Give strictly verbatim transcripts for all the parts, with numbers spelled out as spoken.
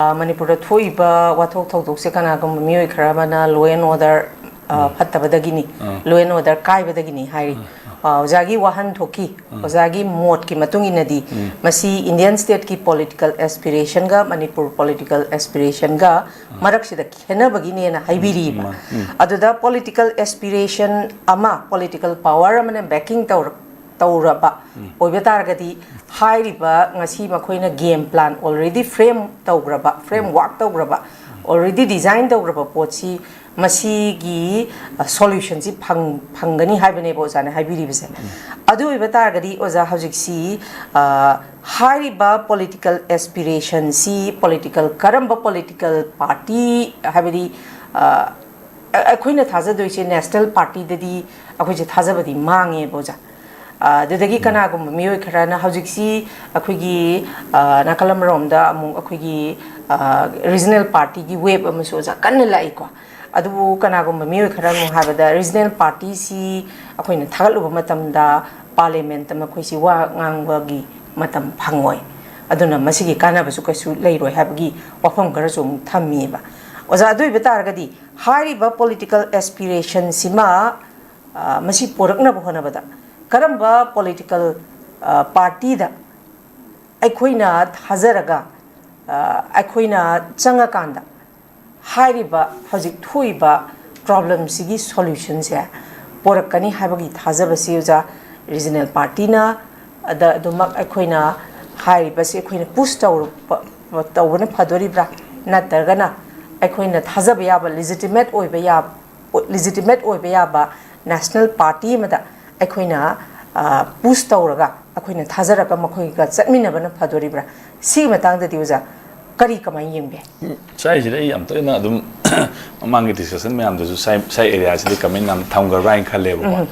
ꯑ, ꯃꯅꯤꯄꯨꯔꯗ ꯊꯣꯛꯏꯕ ꯋꯥꯊꯣꯛ ꯊꯧꯗꯣꯛꯁꯦ ꯀꯅꯥꯒꯨꯝꯕ ꯃꯤꯑꯣꯏ ꯈꯔ ꯑꯃꯅ law and order, ꯑ, ꯐꯠꯇꯕꯗꯒꯤꯅꯤ, law and order ꯀꯥꯏꯕꯗꯒꯤꯅꯤ ꯍꯥꯏꯔꯤ꯫ ꯑ, ꯑꯣꯖꯥꯒꯤ ꯋꯥꯍꯟꯊꯣꯛꯀꯤ, ꯑꯣꯖꯥꯒꯤ ꯃꯣꯠꯀꯤ ꯃꯇꯨꯡ ꯏꯟꯅꯗꯤ ꯃꯁꯤ Indian stateꯀꯤ political aspirationꯒ ꯃꯅꯤꯄꯨꯔ political aspirationꯒ ꯃꯔꯛꯁꯤꯗ ꯈꯦꯠꯅꯕꯒꯤꯅꯦꯅ ꯍꯥꯏꯕꯤꯔꯤꯕ꯫ ꯑꯗꯨꯗ political aspiration ꯑꯃ, political power ꯑꯃꯅ backing ꯇꯧꯔ-, ꯇꯧꯔꯕ ꯑꯣꯏꯕ ꯇꯥꯔꯒꯗꯤ, ꯍꯥꯏꯔꯤꯕ ꯉꯁꯤ ꯃꯈꯣꯏꯅ game plan already frame ꯇꯧꯈ꯭ꯔꯕ, framework ꯇꯧꯈ꯭ꯔꯕ, already design ꯇꯧꯈ꯭ꯔꯕ ꯄꯣꯠꯁꯤ, ꯃꯁꯤꯒꯤ, ꯑ, solutionꯁꯤ ꯐꯪ-, ꯐꯪꯒꯅꯤ ꯍꯥꯏꯕꯅꯦꯕ ꯑꯣꯖꯥꯅ ꯍꯥꯏꯕꯤꯔꯤꯕꯁꯦ꯫ ꯑꯗꯨ ꯑꯣꯏꯕ ꯇꯥꯔꯒꯗꯤ ꯑꯣꯖꯥ, ꯍꯧꯖꯤꯛꯁꯤ, ꯑ, ꯍꯥꯏꯔꯤꯕ political aspirationꯁꯤ political, ꯀꯔꯝꯕ political party, ꯍꯥꯏꯕꯗꯤ, ꯑ, ꯑ-, ꯑꯩꯈꯣꯏꯅ ꯊꯥꯖꯗꯣꯏꯁꯦ national partyꯗꯗꯤ ꯑꯩꯈꯣꯏꯁꯦ ꯊꯥꯖꯕꯗꯤ ꯃꯥꯡꯉꯦꯕ ꯑꯣꯖꯥ꯫ ꯑ, ꯑꯗꯨꯗꯒꯤ ꯀꯅꯥꯒꯨꯝꯕ ꯃꯤꯑꯣꯏ ꯈꯔꯅ ꯍꯧꯖꯤꯛꯁꯤ ꯑꯩꯈꯣꯏꯒꯤ, ꯑ, ꯅꯥꯀꯜ ꯑꯃꯔꯣꯝꯗ ꯑꯃꯨꯛ ꯑꯩꯈꯣꯏꯒꯤ, ꯑ, regional partyꯒꯤ wave ꯑꯃꯁꯨ ꯑꯣꯖꯥ ꯀꯟꯅ ꯂꯥꯛꯏꯀꯣ꯫ ꯑꯗꯨꯕꯨ ꯀꯅꯥꯒꯨꯝꯕ ꯃꯤꯑꯣꯏ ꯈꯔꯅ ꯑꯃꯨꯛ ꯍꯥꯏꯕꯗ regional partyꯁꯤ ꯑꯩꯈꯣꯏꯅ ꯊꯥꯒꯠꯂꯨꯕ ꯃꯇꯝꯗ parliamentꯇ ꯃꯈꯣꯏꯁꯤ ꯋꯥ ꯉꯥꯡꯕꯒꯤ ꯃꯇꯝ ꯐꯪꯉꯣꯏ꯫ ꯑꯗꯨꯅ ꯃꯁꯤꯒꯤ ꯀꯥꯟꯅꯕꯁꯨ ꯀꯩꯁꯨ ꯂꯩꯔꯣꯏ ꯍꯥꯏꯕꯒꯤ ꯋꯥꯐꯝ ꯈꯔꯁꯨ ꯑꯃꯨꯛ ꯊꯝꯃꯤꯕ꯫ ꯑꯣꯖꯥ, ꯑꯗꯨ ꯑꯣꯏꯕ ꯇꯥꯔꯒꯗꯤ ꯍꯥꯏꯔꯤꯕ political aspirationꯁꯤꯃ, ꯑ, ꯃꯁꯤ ꯄꯨꯔꯛꯅꯕ ꯍꯣꯠꯅꯕꯗ ꯀꯔꯝꯕ political, ꯑ, partyꯗ ꯑꯩꯈꯣꯏꯅ ꯊꯥꯖꯔꯒ, ꯑ, ꯑꯩꯈꯣꯏꯅ ꯆꯪꯉꯀꯥꯟꯗ ꯍꯥꯏꯔꯤꯕ ꯍꯧꯖꯤꯛ ꯊꯣꯛꯏꯕ problemꯁꯤꯒꯤ solutionꯁꯦ ꯄꯣꯔꯛꯀꯅꯤ ꯍꯥꯏꯕꯒꯤ ꯊꯥꯖꯕꯁꯤ ꯑꯣꯖꯥ regional partyꯅ, ꯑꯗ ꯑꯗꯨꯃꯛ ꯑꯩꯈꯣꯏꯅ ꯍꯥꯏꯔꯤꯕꯁꯤ ꯑꯩꯈꯣꯏꯅ push ꯇꯧꯔꯛꯄ, ꯇꯧꯕꯅ ꯐꯗꯣꯔꯤꯕ꯭ꯔꯥ? ꯅꯠꯇ꯭ꯔꯒꯅ ꯑꯩꯈꯣꯏꯅ ꯊꯥꯖꯕ ꯌꯥꯕ, legitimate ꯑꯣꯏꯕ ꯌꯥꯕ, legitimate ꯑꯣꯏꯕ ꯌꯥꯕ national party ꯑꯃꯗ ꯑꯩꯈꯣꯏꯅ, ꯑ, push ꯇꯧꯔꯒ, ꯑꯩꯈꯣꯏꯅ ꯊꯥꯖꯔꯒ ꯃꯈꯣꯏꯒ ꯆꯠꯃꯤꯟꯅꯕꯅ ꯐꯗꯣꯔꯤꯕ꯭ꯔꯥ? ꯁꯤꯒꯤ ꯃꯇꯥꯡꯗꯗꯤ ꯑꯣꯖꯥ ꯀꯔꯤ, ꯀꯃꯥꯏꯅ ꯌꯦꯡꯕꯤ? ꯎꯝ, ꯁ꯭ꯋꯥꯏꯁꯤꯗ ꯑꯩ ꯌꯥꯝ ꯇꯣꯏꯅ ꯑꯗꯨꯝ ꯃꯃꯥꯡꯒꯤ discussion ꯃꯌꯥꯝꯗꯁꯨ ꯁ꯭ꯋꯥꯏ, ꯁ꯭ꯋꯥꯏ areaꯁꯤꯗ comment ꯌꯥꯝ ꯊꯝꯈ꯭ꯔꯕ꯭ꯔꯥ ꯍꯥꯏꯅ ꯈꯜꯂꯦꯕꯀꯣ꯫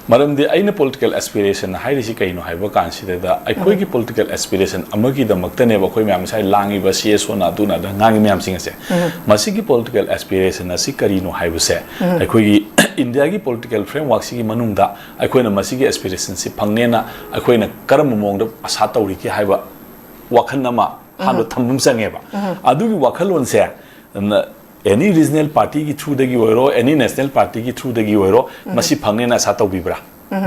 ꯃꯔꯝꯗꯤ ꯑꯩꯅ political aspiration ꯍꯥꯏꯔꯤꯁꯤ ꯀꯩꯅꯣ ꯍꯥꯏꯕ ꯀꯥꯟꯁꯤꯗ, ꯑꯩꯈꯣꯏꯒꯤ political aspiration ꯑꯃꯒꯤꯗꯃꯛꯇꯅꯦꯕ ꯑꯩꯈꯣꯏ ꯃꯌꯥꯝ ꯉꯁꯥꯏ ꯂꯥꯡꯉꯤꯕ, CSOꯅ ꯑꯗꯨꯅ ꯑꯗ ꯉꯥꯡꯉꯤ ꯃꯌꯥꯝꯁꯤꯡ ꯑꯁꯦ꯫ ꯃꯁꯤꯒꯤ political aspiration ꯑꯁꯤ ꯀꯔꯤꯅꯣ ꯍꯥꯏꯕꯁꯦ ꯑꯩꯈꯣꯏꯒꯤ Indiaꯒꯤ political frameworkꯁꯤꯒꯤ ꯃꯅꯨꯡꯗ ꯑꯩꯈꯣꯏꯅ ꯃꯁꯤꯒꯤ aspirationꯁꯤ ꯐꯪꯅꯦꯅ ꯑꯩꯈꯣꯏꯅ ꯀꯔꯝꯕ ꯃꯑꯣꯡꯗ ꯑꯁꯥ ꯇꯧꯔꯤꯒꯦ ꯍꯥꯏꯕ ꯋꯥꯈꯜ ꯑꯃ ꯍꯥꯟꯕ ꯊꯝꯕ ꯑꯃ ꯆꯪꯉꯦꯕ꯫ ꯑꯗꯨꯒꯤ ꯋꯥꯈꯜꯂꯣꯟꯁꯦ ꯑꯦꯅꯤ ꯔꯤꯖꯅꯦꯜ ꯄꯥꯔꯇꯤꯒꯤ ꯊ꯭ꯔꯨꯗꯒꯤ ꯑꯣꯏꯔꯣ, ꯑꯦꯅꯤ ꯅꯦꯁꯅꯦꯜ ꯄꯥꯔꯇꯤꯒꯤ ꯊ꯭ꯔꯨꯗꯒꯤ ꯑꯣꯏꯔꯣ, ꯃꯁꯤ ꯐꯪꯅꯦꯅ ꯑꯁꯥ ꯇꯧꯕꯤꯕ꯭ꯔꯥ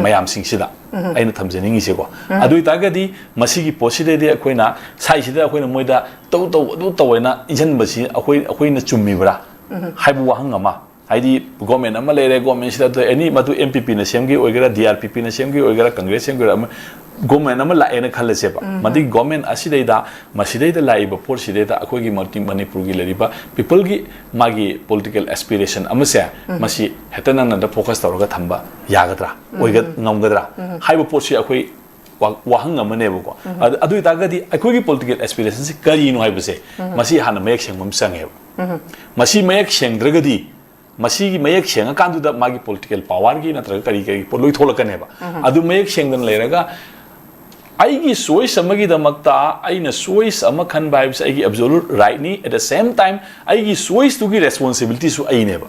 ꯃꯌꯥꯝꯁꯤꯡꯁꯤꯗ? ꯑꯩꯅ ꯊꯝꯖꯅꯤꯡꯉꯤꯁꯦꯀꯣ꯫ ꯑꯗꯨ ꯑꯣꯏꯇꯥꯔꯒꯗꯤ ꯃꯁꯤꯒꯤ ꯄꯣꯠꯁꯤꯗꯩꯗꯤ ꯑꯩꯈꯣꯏꯅ ꯁꯥꯏꯁꯤꯗ ꯑꯩꯈꯣꯏꯅ ꯃꯣꯏꯗ ꯇꯧ ꯇꯧ ꯑꯗꯨ ꯇꯧ ꯍꯥꯏꯅ ꯏꯟꯁꯤꯟꯕꯁꯤ ꯑꯩꯈꯣꯏ, ꯑꯩꯈꯣꯏꯅ ꯆꯨꯝꯃꯤꯕ꯭ꯔꯥ ꯍꯥꯏꯕ ꯋꯥꯍꯪ ꯑꯃ꯫ ꯍꯥꯏꯗꯤ ꯒꯣꯔꯃꯦꯟ ꯑꯃ ꯂꯩꯔꯦ, ꯒꯣꯔꯃꯦꯟꯁꯤꯗ ꯑꯗꯨ ꯑꯦꯅꯤ ꯃꯗꯨ ꯑꯦꯝ ꯄꯤ ꯄꯤꯅ ꯁꯦꯝꯒꯦ ꯑꯣꯏꯒꯦꯔꯥ, ꯗꯤ ꯑꯥꯔ ꯄꯤ ꯄꯤꯅ ꯁꯦꯝꯒꯦ ꯑꯣꯏꯒꯦꯔꯥ, ꯀꯪꯒ꯭ꯔꯦꯁ ꯁꯦꯝꯒꯦ ꯑꯣꯏꯒꯦꯔꯥ, ꯑꯃ ꯒꯣꯔꯃꯦꯟ ꯑꯃ ꯂꯥꯛꯑꯦꯅ ꯈꯜꯂꯁꯦꯕ꯫ ꯃꯗꯨꯒꯤ ꯒꯣꯔꯃꯦꯟ ꯑꯁꯤꯗꯩꯗ ꯃꯁꯤꯗꯩꯗ ꯂꯥꯛꯏꯕ ꯄꯣꯠꯁꯤꯗꯩꯗ ꯑꯩꯈꯣꯏꯒꯤ ꯃꯅꯤ-, ꯃꯅꯤꯄꯨꯔꯒꯤ ꯂꯩꯔꯤꯕ ꯄꯤꯄꯜꯒꯤ ꯃꯥꯒꯤ ꯄꯣꯂꯤꯇꯤꯀꯦꯜ ꯑꯦꯁꯄꯤꯔꯦꯁꯟ ꯑꯃꯁꯦ ꯃꯁꯤ ꯍꯦꯛꯇ ꯅꯪꯅꯗ ꯐꯣꯀꯁ ꯇꯧꯔꯒ ꯊꯝꯕ ꯌꯥꯒꯗ꯭ꯔꯥ? ꯑꯣꯏꯒ-, ꯉꯝꯒꯗ꯭ꯔꯥ? ꯍꯥꯏꯕ ꯄꯣꯠꯁꯤ ꯑꯩꯈꯣꯏ ꯋꯥ-, ꯋꯥꯍꯪ ꯑꯃꯅꯦꯕꯀꯣ꯫ ꯑꯗꯨ, ꯑꯗꯨ ꯑꯣꯏꯇꯥꯔꯒꯗꯤ ꯑꯩꯈꯣꯏꯒꯤ ꯄꯣꯂꯤꯇꯤꯀꯦꯜ ꯑꯦꯁꯄꯤꯔꯦꯁꯟꯁꯤ ꯀꯔꯤꯅꯣ ꯍꯥꯏꯕꯁꯦ ꯃꯁꯤ ꯍꯥꯟꯅ ꯃꯌꯦꯛ ꯁꯦꯡꯕ ꯑꯃ ꯆꯪꯉꯦꯕ꯫ ꯃꯁꯤ ꯃꯌꯦꯛ ꯁꯦꯡꯗ꯭ꯔꯒꯗꯤ ꯃꯁꯤꯒꯤ ꯃꯌꯦꯛ ꯁꯦꯡꯉꯀꯥꯟꯗꯨꯗ ꯃꯥꯒꯤ ꯄꯣꯂꯤꯇꯤꯀꯦꯜ ꯄꯥꯋꯔꯒꯤ ꯅꯠꯇ꯭ꯔꯒ ꯀꯔꯤ ꯀꯔꯤ ꯄꯣꯠ ꯂꯣꯏ ꯊꯣꯛꯂꯛꯀꯅꯦꯕ꯫ ꯑꯗꯨ ꯃꯌꯦꯛ ꯁꯦꯡꯗꯅ ꯂꯩꯔꯒ ꯑꯩꯒꯤ ꯆꯣꯏꯁ ꯑꯃꯒꯤꯗꯃꯛꯇ ꯑꯩꯅ ꯆꯣꯏꯁ ꯑꯃ ꯈꯟꯕ ꯍꯥꯏꯕꯁꯦ ꯑꯩꯒꯤ ꯑꯦꯕꯖꯣꯂꯨꯠ ꯔꯥꯏꯠꯅꯤ꯫ At the same time ꯑꯩꯒꯤ ꯆꯣꯏꯁꯇꯨꯒꯤ ꯔꯦꯁꯄꯣꯟꯁꯤꯕꯤꯂꯤꯇꯤꯁꯨ ꯑꯩꯅꯦꯕ꯫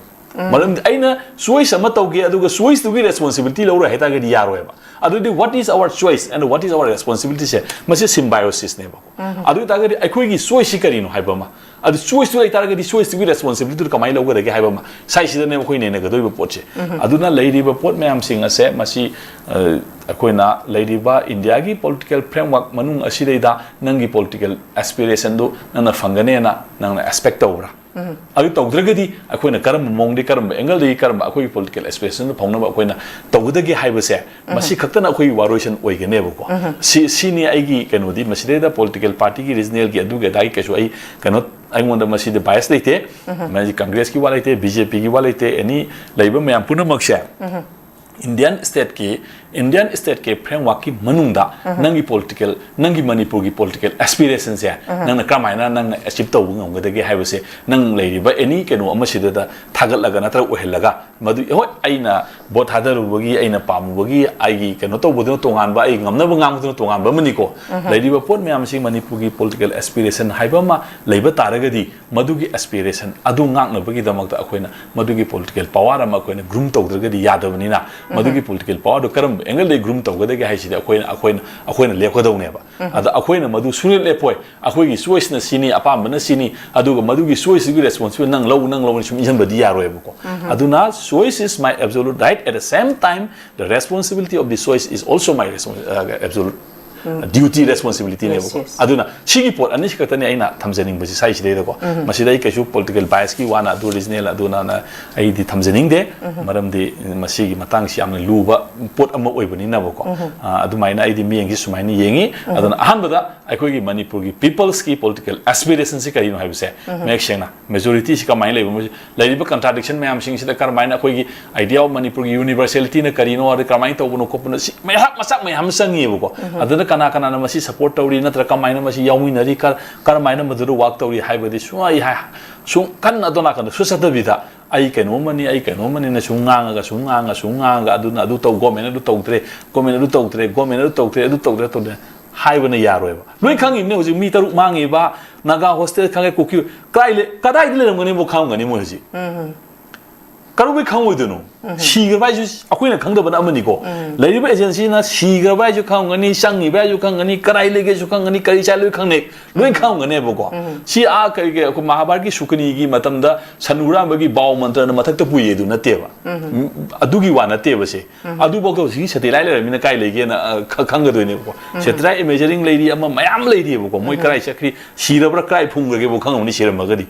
ꯃꯔꯝꯗꯤ ꯑꯩꯅ ꯆꯣꯏꯁ ꯑꯃ ꯇꯧꯒꯦ ꯑꯗꯨꯒ ꯆꯣꯏꯁꯇꯨꯒꯤ ꯔꯦꯁꯄꯣꯟꯁꯤꯕꯤꯂꯤꯇꯤ ꯂꯧꯔꯣꯏ ꯍꯥꯏꯇꯥꯔꯒꯗꯤ ꯌꯥꯔꯣꯏꯕ꯫ ꯑꯗꯨꯗꯤ what is our choice and what is our responsibility ꯁꯦ ꯃꯁꯤ ꯁꯤꯝꯕꯥꯏꯑꯣꯁꯤꯁꯅꯦꯕꯀꯣ꯫ ꯑꯗꯨ ꯑꯣꯏꯇꯥꯔꯒꯗꯤ ꯑꯩꯈꯣꯏꯒꯤ ꯆꯣꯏꯁꯁꯤ ꯀꯔꯤꯅꯣ ꯍꯥꯏꯕ ꯑꯃ, ꯑꯗꯨ ꯆꯣꯏꯁꯇꯨ ꯂꯩꯇꯥꯔꯒꯗꯤ ꯆꯣꯏꯁꯇꯨꯒꯤ ꯔꯦꯁꯄꯣꯟꯁꯤꯕꯤꯂꯤꯇꯤꯗꯨ ꯀꯃꯥꯏꯅ ꯂꯧꯒꯗꯒꯦ ꯍꯥꯏꯕ ꯑꯃ ꯁꯥꯏꯁꯤꯗꯅꯦꯕ ꯑꯩꯈꯣꯏ ꯅꯩꯅꯒꯗꯧꯔꯤꯕ ꯄꯣꯠꯁꯦ꯫ ꯑꯗꯨꯅ ꯂꯩꯔꯤꯕ ꯄꯣꯠ ꯃꯌꯥꯝꯁꯤꯡ ꯑꯁꯦ ꯃꯁꯤ, ꯑ, ꯑꯩꯈꯣꯏꯅ ꯂꯩꯔꯤꯕ ꯏꯟꯗꯤꯌꯥꯒꯤ ꯄꯣꯂꯤꯇꯤꯀꯦꯜ ꯐ꯭ꯔꯦꯝꯋꯥꯔꯛ ꯃꯅꯨꯡ ꯑꯁꯤꯗꯩꯗ ꯅꯪꯒꯤ ꯄꯣꯂꯤꯇꯤꯀꯦꯜ ꯑꯦꯁꯄꯤꯔꯦꯁꯟꯗꯨ ꯅꯪꯅ ꯐꯪꯒꯅꯦꯅ ꯅꯪꯅ ꯑꯦꯛꯁꯄꯦꯛ ꯇꯧꯕ꯭ꯔꯥ? ꯑꯗꯨ ꯇꯧꯗ꯭ꯔꯒꯗꯤ ꯑꯩꯈꯣꯏꯅ ꯀꯔꯝꯕ ꯃꯑꯣꯡꯗꯒꯤ, ꯀꯔꯝꯕ ꯑꯦꯡꯒꯜꯗꯒꯤ, ꯀꯔꯝꯕ ꯑꯩꯈꯣꯏꯒꯤ ꯄꯣꯂꯤꯇꯤꯀꯦꯜ ꯑꯦꯁꯄꯤꯔꯦꯁꯟꯗꯨ ꯐꯪꯅꯕ ꯑꯩꯈꯣꯏꯅ ꯇꯧꯒꯗꯒꯦ ꯍꯥꯏꯕꯁꯦ ꯃꯁꯤ ꯈꯛꯇꯅ ꯑꯩꯈꯣꯏꯒꯤ ꯋꯥꯔꯣꯏꯁꯟ ꯑꯣꯏꯒꯅꯦꯕꯀꯣ꯫ ꯁꯤ, ꯁꯤꯅꯤ ꯑꯩꯒꯤ ꯀꯩꯅꯣꯗꯤ꯫ ꯃꯁꯤꯗꯩꯗ ꯄꯣꯂꯤꯇꯤꯀꯦꯜ ꯄꯥꯔꯇꯤꯒꯤ, ꯔꯤꯖꯅꯦꯜꯒꯤ, ꯑꯗꯨꯒꯤ ꯑꯗꯥꯒꯤ ꯀꯩꯁꯨ ꯑꯩ ꯀꯩꯅꯣ, ꯑꯩꯉꯣꯟꯗ ꯃꯁꯤꯗ ꯕꯥꯏꯁ ꯂꯩꯇꯦ꯫ ꯃꯁꯤ ꯀꯪꯒ꯭ꯔꯦꯁꯀꯤ ꯋꯥ ꯂꯩꯇꯦ, ꯕꯤ ꯖꯦ ꯄꯤꯒꯤ ꯋꯥ ꯂꯩꯇꯦ, ꯑꯦꯅꯤ ꯂꯩꯕ ꯃꯌꯥꯝ ꯄꯨꯝꯅꯃꯛꯁꯦ ꯏꯟꯗꯤꯌꯥꯟ ꯁ꯭ꯇꯦꯠꯀꯤ, ꯏꯟꯗꯤꯌꯥꯟ ꯁ꯭ꯇꯦꯠꯀꯤ ꯐ꯭ꯔꯦꯝꯋꯥꯔꯛꯀꯤ ꯃꯅꯨꯡꯗ ꯅꯪꯒꯤ ꯄꯣꯂꯤꯇꯤꯀꯦꯜ, ꯅꯪꯒꯤ ꯃꯅꯤꯄꯨꯔꯒꯤ ꯄꯣꯂꯤꯇꯤꯀꯦꯜ ꯑꯦꯁꯄꯤꯔꯦꯁꯟꯁꯦ ꯅꯪꯅ ꯀꯔꯝꯍꯥꯏꯅ ꯅꯪꯅ ꯑꯦꯆꯤꯞ ꯇꯧꯕ ꯉꯝꯒꯗꯒꯦ ꯍꯥꯏꯕꯁꯦ ꯅꯪ ꯂꯩꯔꯤꯕ ꯑꯦꯅꯤ ꯀꯩꯅꯣ ꯑꯃꯁꯤꯗ ꯊꯥꯒꯠꯂꯒ ꯅꯠꯇ꯭ꯔꯒ ꯑꯣꯏꯍꯜꯂꯒ, ꯃꯗꯨ ꯍꯣꯏ ꯑꯩꯅ ꯚꯣꯠ ꯊꯥꯗꯔꯨꯕꯒꯤ, ꯑꯩꯅ ꯄꯥꯝꯃꯨꯕꯒꯤ, ꯑꯩꯒꯤ ꯀꯩꯅꯣ ꯇꯧꯕꯗꯨꯅ ꯇꯣꯉꯥꯟꯕ, ꯑꯩ ꯉꯝꯅꯕ ꯉꯥꯡꯕꯗꯨꯅ ꯇꯣꯉꯥꯟꯕ ꯑꯃꯅꯤꯀꯣ꯫ ꯂꯩꯔꯤꯕ ꯄꯣꯠ ꯃꯌꯥꯝꯁꯤ ꯃꯅꯤꯄꯨꯔꯒꯤ ꯄꯣꯂꯤꯇꯤꯀꯦꯜ ꯑꯦꯁꯄꯤꯔꯦꯁꯟ ꯍꯥꯏꯕ ꯑꯃ ꯂꯩꯕ ꯇꯥꯔꯒꯗꯤ ꯃꯗꯨꯒꯤ ꯑꯦꯁꯄꯤꯔꯦꯁꯟ ꯑꯗꯨ ꯉꯥꯛꯅꯕꯒꯤꯗꯃꯛꯇ ꯑꯩꯈꯣꯏꯅ ꯃꯗꯨꯒꯤ ꯄꯣꯂꯤꯇꯤꯀꯦꯜ ꯄꯥꯋꯔ ꯑꯃ ꯑꯩꯈꯣꯏꯅ ꯒ꯭ꯔꯨꯝ ꯇꯧꯗ꯭ꯔꯒꯗꯤ ꯌꯥꯗꯕꯅꯤꯅ, ꯃꯗꯨꯒꯤ ꯄꯣꯂꯤꯇꯤꯀꯦꯜ ꯄꯥꯋꯔꯗꯨ ꯀꯔꯝ ꯑꯦꯡꯒꯜꯗꯒꯤ ꯒ꯭ꯔꯨꯝ ꯇꯧꯒꯗꯒꯦ ꯍꯥꯏꯁꯤꯗꯤ ꯑꯩꯈꯣꯏꯅ ꯑꯩꯈꯣꯏꯅ ꯑꯩꯈꯣꯏꯅ ꯂꯦꯞꯀꯗꯧꯅꯦꯕ꯫ ꯑꯗ ꯑꯩꯈꯣꯏꯅ ꯃꯗꯨ ꯁꯨꯡꯂꯦꯞ ꯂꯦꯞꯄꯣꯏ꯫ ꯑꯩꯈꯣꯏꯒꯤ ꯆꯣꯏꯁꯅ ꯁꯤꯅꯤ, ꯑꯄꯥꯝꯕꯅ ꯁꯤꯅꯤ, ꯑꯗꯨꯒ ꯃꯗꯨꯒꯤ ꯆꯣꯏꯁꯇꯨꯒꯤ ꯔꯦꯁꯄꯣꯟꯁꯤꯕꯤꯂꯤꯇꯤ ꯅꯪ ꯂꯧ, ꯅꯪ ꯂꯧꯅꯤ ꯁꯨꯝ ꯏꯟꯁꯤꯟꯕꯗꯤ ꯌꯥꯔꯣꯏꯕꯀꯣ꯫ ꯑꯗꯨꯅ choice is my absolute right, at the same time the responsibility of the choice is also my response, uh, absolute duty, responsibility ꯅꯦꯕꯀꯣ꯫ ꯑꯗꯨꯅ ꯁꯤꯒꯤ ꯄꯣꯠ ꯑꯅꯤꯁꯤ ꯈꯛꯇꯅꯤ ꯑꯩꯅ ꯊꯝꯖꯅꯤꯡꯕꯁꯤ ꯁꯥꯏꯁꯤꯗꯩꯗꯀꯣ꯫ ꯃꯁꯤꯗ ꯑꯩ ꯀꯩꯁꯨ ꯄꯣꯂꯤꯇꯤꯀꯦꯜ ꯕꯥꯏꯁꯀꯤ ꯋꯥꯅ ꯑꯗꯨ ꯔꯤꯖꯅꯦꯜ ꯑꯗꯨꯅ ꯑꯩꯗꯤ ꯊꯝꯖꯅꯤꯡꯗꯦ꯫ ꯃꯔꯝꯗꯤ ꯃꯁꯤꯒꯤ ꯃꯇꯥꯡꯁꯤ ꯌꯥꯝꯅ ꯂꯨꯕ ꯄꯣꯠ ꯑꯃ ꯑꯣꯏꯕꯅꯤꯅꯕꯀꯣ꯫ ꯑ, ꯑꯗꯨꯃꯥꯏꯅ ꯑꯩꯗꯤ ꯃꯤꯠꯌꯦꯡꯁꯤ ꯁꯨꯃꯥꯏꯅ ꯌꯦꯡꯉꯤ꯫ ꯑꯗꯨꯅ ꯑꯍꯥꯟꯕꯗ ꯑꯩꯈꯣꯏꯒꯤ ꯃꯅꯤꯄꯨꯔꯒꯤ ꯄꯤꯄꯜꯁꯀꯤ ꯄꯣꯂꯤꯇꯤꯀꯦꯜ ꯑꯦꯁꯄꯤꯔꯦꯁꯟꯁꯤ ꯀꯔꯤꯅꯣ ꯍꯥꯏꯕꯁꯦ ꯃꯌꯦꯛ ꯁꯦꯡꯅ ꯃꯦꯖꯣꯔꯤꯇꯤꯁꯤ ꯀꯃꯥꯏꯅ ꯂꯩꯕ, ꯃꯣꯏꯁꯤ ꯂꯩꯔꯤꯕ ꯀꯟꯇ꯭ꯔꯥꯗꯤꯛꯁꯟ ꯃꯌꯥꯝꯁꯤꯡꯁꯤꯗ ꯀꯔꯝꯍꯥꯏꯅ ꯑꯩꯈꯣꯏꯒꯤ idea of ꯃꯅꯤꯄꯨꯔꯒꯤ ꯌꯨꯅꯤꯚꯔꯁꯦꯂꯤꯇꯤꯅ ꯀꯔꯤꯅꯣ, ꯑꯗꯩ ꯀꯔꯝꯍꯥꯏꯅ ꯇꯧꯕꯅꯣ ꯈꯣꯠꯄꯅꯣ, ꯁꯤ ꯃꯩꯍꯥꯛ ꯃꯆꯥꯛ ꯃꯌꯥꯝ ꯑꯃ ꯆꯪꯉꯤꯕꯀꯣ꯫ ꯑꯗꯨꯅ ꯀꯅꯥ ꯀꯅꯥꯅ ꯃꯁꯤ ꯁꯄꯣꯔꯠ ꯇꯧꯔꯤ, ꯅꯠꯇ꯭ꯔꯒ ꯀꯃꯥꯏꯅ ꯃꯁꯤ ꯌꯥꯎꯃꯤꯟꯅꯔꯤ, ꯀꯔꯝꯍꯥꯏꯅ ꯃꯗꯨꯗ ꯋꯥꯛ ꯇꯧꯔꯤ ꯍꯥꯏꯕꯗꯤ ꯁꯨꯡ ꯑꯩ ꯁꯨꯡ ꯀꯟꯅ ꯑꯗꯣ ꯅꯥꯀꯟꯗ ꯁꯨ ꯆꯠꯇꯕꯤꯗ ꯑꯩ ꯀꯩꯅꯣꯝꯃꯅꯤ, ꯑꯩ ꯀꯩꯅꯣꯝꯃꯅꯤꯅ ꯁꯨꯝ ꯉꯥꯡꯉꯒ ꯁꯨꯝ ꯉꯥꯡꯉ ꯁꯨꯝ ꯉꯥꯡꯉꯒ ꯑꯗꯨꯅ ꯑꯗꯨ ꯇꯧ, ꯒꯣꯔꯃꯦꯟ ꯑꯗꯨ ꯇꯧꯗ꯭ꯔꯦ, ꯒꯣꯔꯃꯦꯟ ꯑꯗꯨ ꯇꯧꯗ꯭ꯔꯦ, ꯒꯣꯔꯃꯦꯟ ꯑꯗꯨ ꯇꯧꯗ꯭ꯔꯦ, ꯑꯗꯨ ꯇꯧꯗ꯭ꯔꯦ, ꯇꯧꯗ꯭ꯔꯦ ꯍꯥꯏꯕꯅ ꯌꯥꯔꯣꯏꯕ꯫ ꯂꯣꯏ ꯈꯪꯉꯤꯕꯅꯦ ꯍꯧꯖꯤꯛ ꯃꯤ ꯇꯔꯨꯛ ꯃꯥꯡꯉꯤꯕ, ꯅꯥꯒꯥ ꯍꯣꯁꯇꯦꯜ ꯈꯪꯉꯦ, ꯀꯨꯀꯤ ꯀꯗꯥꯏ ꯂꯩ-, ꯀꯗꯥꯏꯗ ꯂꯩꯔꯝꯒꯅꯤꯕꯨ ꯈꯪꯉꯝꯒꯅꯤ ꯃꯣꯏ ꯍꯧꯖꯤꯛ꯫ ꯀꯔꯝꯕꯩ ꯈꯪꯉꯣꯏꯗꯣꯏꯅꯣ? ꯁꯤꯈ꯭ꯔꯕ ꯍꯥꯏꯁꯨ ꯑꯩꯈꯣꯏꯅ ꯈꯪꯗꯕꯅ ꯑꯃꯅꯤꯀꯣ꯫ ꯂꯩꯔꯤꯕ ꯑꯦꯖꯦꯟꯁꯤꯅ ꯁꯤꯈ꯭ꯔꯕ ꯍꯥꯏꯁꯨ ꯈꯪꯉꯝꯒꯅꯤ, ꯆꯪꯉꯤꯕ ꯍꯥꯏꯁꯨ ꯈꯪꯒꯅꯤ, ꯀꯗꯥꯏ ꯂꯩꯒꯦꯁꯨ ꯈꯪꯒꯅꯤ, ꯀꯔꯤ ꯆꯥꯏ ꯂꯣꯏ ꯈꯪꯅꯩ, ꯂꯣꯏ ꯈꯪꯉꯝꯒꯅꯦꯕꯀꯣ꯫ ꯁꯤ ꯑꯥ ꯀꯔꯤ ꯀꯔꯤ ꯑꯩꯈꯣꯏ ꯃꯍꯥꯚꯥꯔꯠꯀꯤ ꯁꯨꯀꯅꯤꯒꯤ ꯃꯇꯝꯗ ꯁꯟ ꯍꯨꯔꯥꯟꯕꯒꯤ ꯕꯥꯎ ꯃꯟꯇ꯭ꯔꯅ ꯃꯊꯛꯇ ꯄꯨꯏꯌꯦ ꯑꯗꯨ ꯅꯠꯇꯦꯕ꯫ ꯎꯝ, ꯑꯗꯨꯒꯤ ꯋꯥ ꯅꯠꯇꯦꯕ ꯁꯦ꯫ ꯑꯗꯨꯐꯥꯎꯗ ꯍꯧꯖꯤꯛꯀꯤ ꯁꯦꯇꯦꯂꯥꯏꯠ ꯂꯩꯔꯝꯃꯤꯅ ꯀꯥꯏ ꯂꯩꯒꯦꯅ, ꯑ, ꯈ-, ꯈꯪꯒꯗꯣꯏꯅꯦꯕꯀꯣ꯫ ꯁꯦꯇꯦꯂꯥꯏꯠ ꯏꯃꯦꯖꯔꯤꯡ ꯂꯩꯔꯤ, ꯑꯃ ꯃꯌꯥꯝ ꯂꯩꯔꯤꯕꯀꯣ꯫ ꯃꯣꯏ ꯀꯗꯥꯏ ꯆꯠꯈ꯭ꯔꯤ, ꯁꯤꯔꯕ꯭ꯔꯥ, ꯀꯗꯥꯏ ꯐꯨꯝꯈ꯭ꯔꯒꯦꯕꯨ ꯈꯪꯉꯝꯅꯤ ꯁꯤꯔꯝꯃꯒꯗꯤ꯫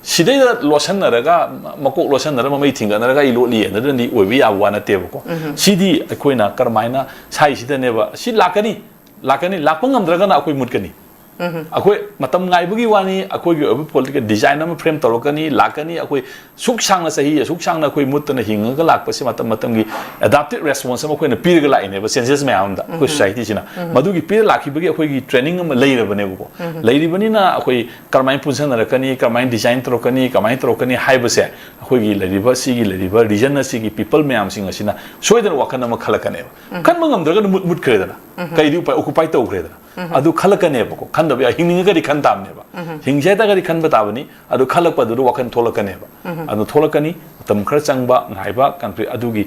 ꯁꯤꯗꯩꯗ ꯂꯣꯠꯁꯟꯅꯔꯒ, ꯃꯀꯣꯛ ꯂꯣꯠꯁꯟꯅꯔꯒ, ꯃꯃꯩ ꯊꯤꯡꯒꯠꯅꯔꯒ ꯑꯩ ꯂꯣꯠꯂꯤ ꯍꯥꯏꯅꯗꯅꯗꯤ ꯑꯣꯏꯕ ꯌꯥꯕ ꯋꯥ ꯅꯠꯇꯦꯕꯀꯣ꯫ ꯁꯤꯗꯤ ꯑꯩꯈꯣꯏꯅ ꯀꯔꯝꯍꯥꯏꯅ ꯁꯥꯏꯁꯤꯗꯅꯦꯕ꯫ ꯁꯤ ꯂꯥꯛꯀꯅꯤ, ꯂꯥꯛꯀꯅꯤ, ꯂꯥꯛꯄ ꯉꯝꯗ꯭ꯔꯒꯅ ꯑꯩꯈꯣꯏ ꯃꯨꯠꯀꯅꯤ꯫ ꯑꯩꯈꯣꯏ ꯃꯇꯝ ꯉꯥꯏꯕꯒꯤ ꯋꯥꯅꯤ꯫ ꯑꯩꯈꯣꯏꯒꯤ ꯑꯣꯏꯕ ꯄꯣꯂꯤꯇꯤꯀꯦꯜ ꯗꯤꯖꯥꯏꯟ ꯑꯃ ꯐ꯭ꯔꯦꯝ ꯇꯧꯔꯛꯀꯅꯤ, ꯂꯥꯛꯀꯅꯤ꯫ ꯑꯩꯈꯣꯏ ꯁꯨꯛ ꯁꯥꯡꯅ, ꯆꯍꯤ ꯑꯁꯨꯛ ꯁꯥꯡꯅ ꯑꯩꯈꯣꯏ ꯃꯨꯠꯇꯅ ꯍꯤꯡꯉꯒ ꯂꯥꯛꯄꯁꯦ ꯃꯇꯝ ꯃꯇꯝꯒꯤ ꯑꯦꯗꯥꯞꯇꯤꯞ ꯔꯦꯁꯄꯣꯟꯁ ꯑꯃ ꯑꯩꯈꯣꯏꯅ ꯄꯤꯔꯒ ꯂꯥꯛꯏꯅꯦꯕ ꯆꯦꯟꯖꯦꯁ ꯃꯌꯥꯝ ꯑꯃꯗ ꯑꯩꯈꯣꯏ ꯁꯣꯁꯥꯏꯇꯤꯁꯤꯅ꯫ ꯃꯗꯨꯒꯤ ꯄꯤꯔ ꯂꯥꯛꯈꯤꯕꯒꯤ ꯑꯩꯈꯣꯏꯒꯤ ꯇ꯭ꯔꯦꯅꯤꯡ ꯑꯃ ꯂꯩꯔꯕꯅꯦꯕꯀꯣ꯫ ꯂꯩꯔꯤꯕꯅꯤꯅ ꯑꯩꯈꯣꯏ ꯀꯔꯝꯍꯥꯏꯅ ꯄꯨꯟꯁꯟꯅꯔꯛꯀꯅꯤ, ꯀꯔꯝꯍꯥꯏꯅ ꯗꯤꯖꯥꯏꯟ ꯇꯧꯔꯛꯀꯅꯤ, ꯀꯃꯥꯏꯅ ꯇꯧꯔꯛꯀꯅꯤ ꯍꯥꯏꯕꯁꯦ ꯑꯩꯈꯣꯏꯒꯤ ꯂꯩꯔꯤꯕ, ꯁꯤꯒꯤ ꯂꯩꯔꯤꯕ ꯔꯤꯖꯟ ꯑꯁꯤꯒꯤ ꯄꯤꯄꯜ ꯃꯌꯥꯝꯁꯤꯡ ꯑꯁꯤꯅ ꯁꯣꯏꯗꯅ ꯋꯥꯈꯜ ꯑꯃ ꯈꯜꯂꯛꯀꯅꯦꯕ꯫ ꯈꯟꯕ ꯉꯝꯗ꯭ꯔꯒꯅ ꯃꯨꯠ-, ꯃꯨꯠꯈ꯭ꯔꯦꯗꯅ꯫ ꯀꯩꯗꯤ ꯎꯄꯥꯏ, ꯑꯣꯀꯨꯄꯥꯏ ꯇꯧꯈ꯭ꯔꯦꯗꯅ꯫ ꯑꯗꯨ ꯈꯜꯂꯛꯀꯅꯦꯕꯀꯣ, ꯈꯟꯗꯕ ꯌꯥꯏ, ꯍꯤꯡꯅꯤꯡꯉꯒꯗꯤ ꯈꯟ ꯇꯥꯕꯅꯦꯕ, ꯍꯤꯡꯁꯦ ꯍꯥꯏꯇꯥꯔꯒꯗꯤ ꯈꯟꯕ ꯇꯥꯕꯅꯤ꯫ ꯑꯗꯨ ꯈꯜꯂꯛꯄꯗꯨꯗ ꯋꯥꯈꯜ ꯊꯣꯛꯂꯛꯀꯅꯦꯕ꯫ ꯑꯗꯨ ꯊꯣꯛꯂꯛꯀꯅꯤ, ꯃꯇꯝ ꯈꯔ ꯆꯪꯕ, ꯉꯥꯏꯕ, ꯀꯟꯐ꯭ꯂꯤꯛ, ꯑꯗꯨꯒꯤ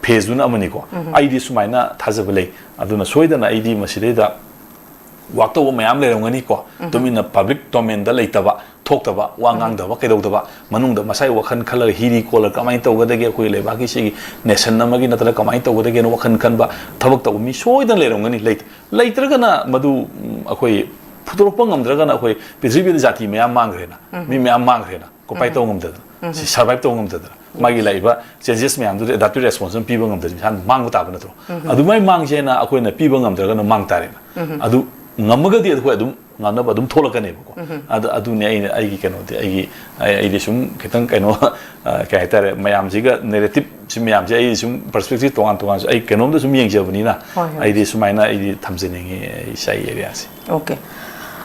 ꯐꯦꯖꯇꯨꯅ ꯑꯃꯅꯤꯀꯣ꯫ ꯑꯩꯗꯤ ꯁꯨꯃꯥꯏꯅ ꯊꯥꯖꯕ ꯂꯩ꯫ ꯑꯗꯨꯅ ꯁꯣꯏꯗꯅ ꯑꯩꯗꯤ ꯃꯁꯤꯗꯩꯗ ꯋꯥꯛ ꯇꯧꯕ ꯃꯌꯥꯝ ꯂꯩꯔꯝꯒꯅꯤꯀꯣ, ꯇꯨꯃꯤꯟꯅ ꯄꯕ꯭ꯂꯤꯛ ꯗꯣꯃꯦꯟꯗ ꯂꯩꯇꯕ, ꯊꯣꯛꯇꯕ, ꯋꯥ ꯉꯥꯡꯗꯕ, ꯀꯩꯗꯧꯗꯕ, ꯃꯅꯨꯡꯗ ꯃꯁꯥꯒꯤ ꯋꯥꯈꯜ ꯈꯜꯂꯒ ꯍꯤꯔꯤ ꯈꯣꯜꯂꯒ ꯀꯃꯥꯏꯅ ꯇꯧꯒꯗꯒꯦ, ꯑꯩꯈꯣꯏ ꯂꯩꯕꯥꯛꯀꯤ ꯁꯤꯒꯤ ꯅꯦꯁꯟ ꯑꯃꯒꯤ ꯅꯠꯇ꯭ꯔꯒ ꯀꯃꯥꯏꯅ ꯇꯧꯒꯗꯒꯦꯅ ꯋꯥꯈꯜ ꯈꯟꯕ, ꯊꯕꯛ ꯇꯧꯕ ꯃꯤ ꯁꯣꯏꯗꯅ ꯂꯩꯔꯝꯒꯅꯤ꯫ ꯂꯩ-, ꯂꯩꯇ꯭ꯔꯒꯅ ꯃꯗꯨ, ꯎꯝ, ꯑꯩꯈꯣꯏ ꯐꯨꯗꯣꯔꯛꯄ ꯉꯝꯗ꯭ꯔꯒꯅ ꯑꯩꯈꯣꯏ ꯄ꯭ꯔꯤꯊꯤꯕꯤꯗ ꯖꯥꯇꯤ ꯃꯌꯥꯝ ꯃꯥꯡꯈ꯭ꯔꯦꯅ, ꯃꯤ ꯃꯌꯥꯝ ꯃꯥꯡꯈ꯭ꯔꯦꯅ, ꯀꯣꯄꯥꯏ ꯇꯧꯕ ꯉꯝꯗꯗꯅ, ꯁꯤ ꯁꯔꯚꯥꯏꯚ ꯇꯧꯕ ꯉꯝꯗꯗꯅ, ꯃꯥꯒꯤ ꯂꯥꯛꯏꯕ ꯆꯦꯟꯖꯦꯁ ꯃꯌꯥꯝꯗꯨꯗ ꯑꯦꯗꯥꯞꯇꯤꯚ ꯔꯦꯁꯄꯣꯟꯁ ꯑꯃ ꯄꯤꯕ ꯉꯝꯗ꯭ꯔꯗꯤ ꯏꯁꯥꯅ ꯃꯥꯡꯕ ꯇꯥꯕ ꯅꯠꯇ꯭ꯔꯣ? ꯑꯗꯨꯃꯥꯏꯅ ꯃꯥꯡꯁꯦꯅ ꯑꯩꯈꯣꯏꯅ ꯄꯤꯕ ꯉꯝꯗ꯭ꯔꯒꯅ ꯃꯥꯡ ꯇꯥꯔꯦꯅ꯫ ꯑꯗꯨ ꯉꯝꯃꯒꯗꯤ ꯑꯩꯈꯣꯏ ꯑꯗꯨꯝ ꯉꯝꯅꯕ ꯑꯗꯨꯝ ꯊꯣꯛꯂꯛꯀꯅꯦꯕꯀꯣ꯫ ꯑꯗꯨ, ꯑꯗꯨꯅꯤ ꯑꯩꯅ, ꯑꯩꯒꯤ ꯀꯩꯅꯣꯗꯤ, ꯑꯩꯒꯤ, ꯑꯩ, ꯑꯩꯗꯤ ꯁꯨꯝ ꯈꯤꯇꯪ ꯀꯩꯅꯣ, ꯑ, ꯀꯩ ꯍꯥꯏꯇꯥꯔꯦ, ꯃꯌꯥꯝꯁꯤꯒ ꯅꯦꯔꯦꯇꯤꯞꯁꯤ ꯃꯌꯥꯝꯁꯦ ꯑꯩ ꯁꯨꯝ ꯄꯔꯁꯄꯦꯛꯇꯤꯞ ꯇꯣꯉꯥꯟ ꯇꯣꯉꯥꯟꯁꯨ ꯑꯩ ꯀꯩꯅꯣꯝꯗ ꯁꯨꯝ ꯌꯦꯡꯖꯕꯅꯤꯅ, ꯍꯣꯏ, ꯍꯣꯏ꯫ ꯑꯩꯗꯤ ꯁꯨꯃꯥꯏꯅ ꯑꯩꯗꯤ ꯊꯝꯖꯅꯤꯡꯉꯤ ꯑꯩ ꯏꯁꯥꯒꯤ ꯑꯦꯔꯤꯌꯥꯁꯦ꯫ ꯑꯣꯀꯦ꯫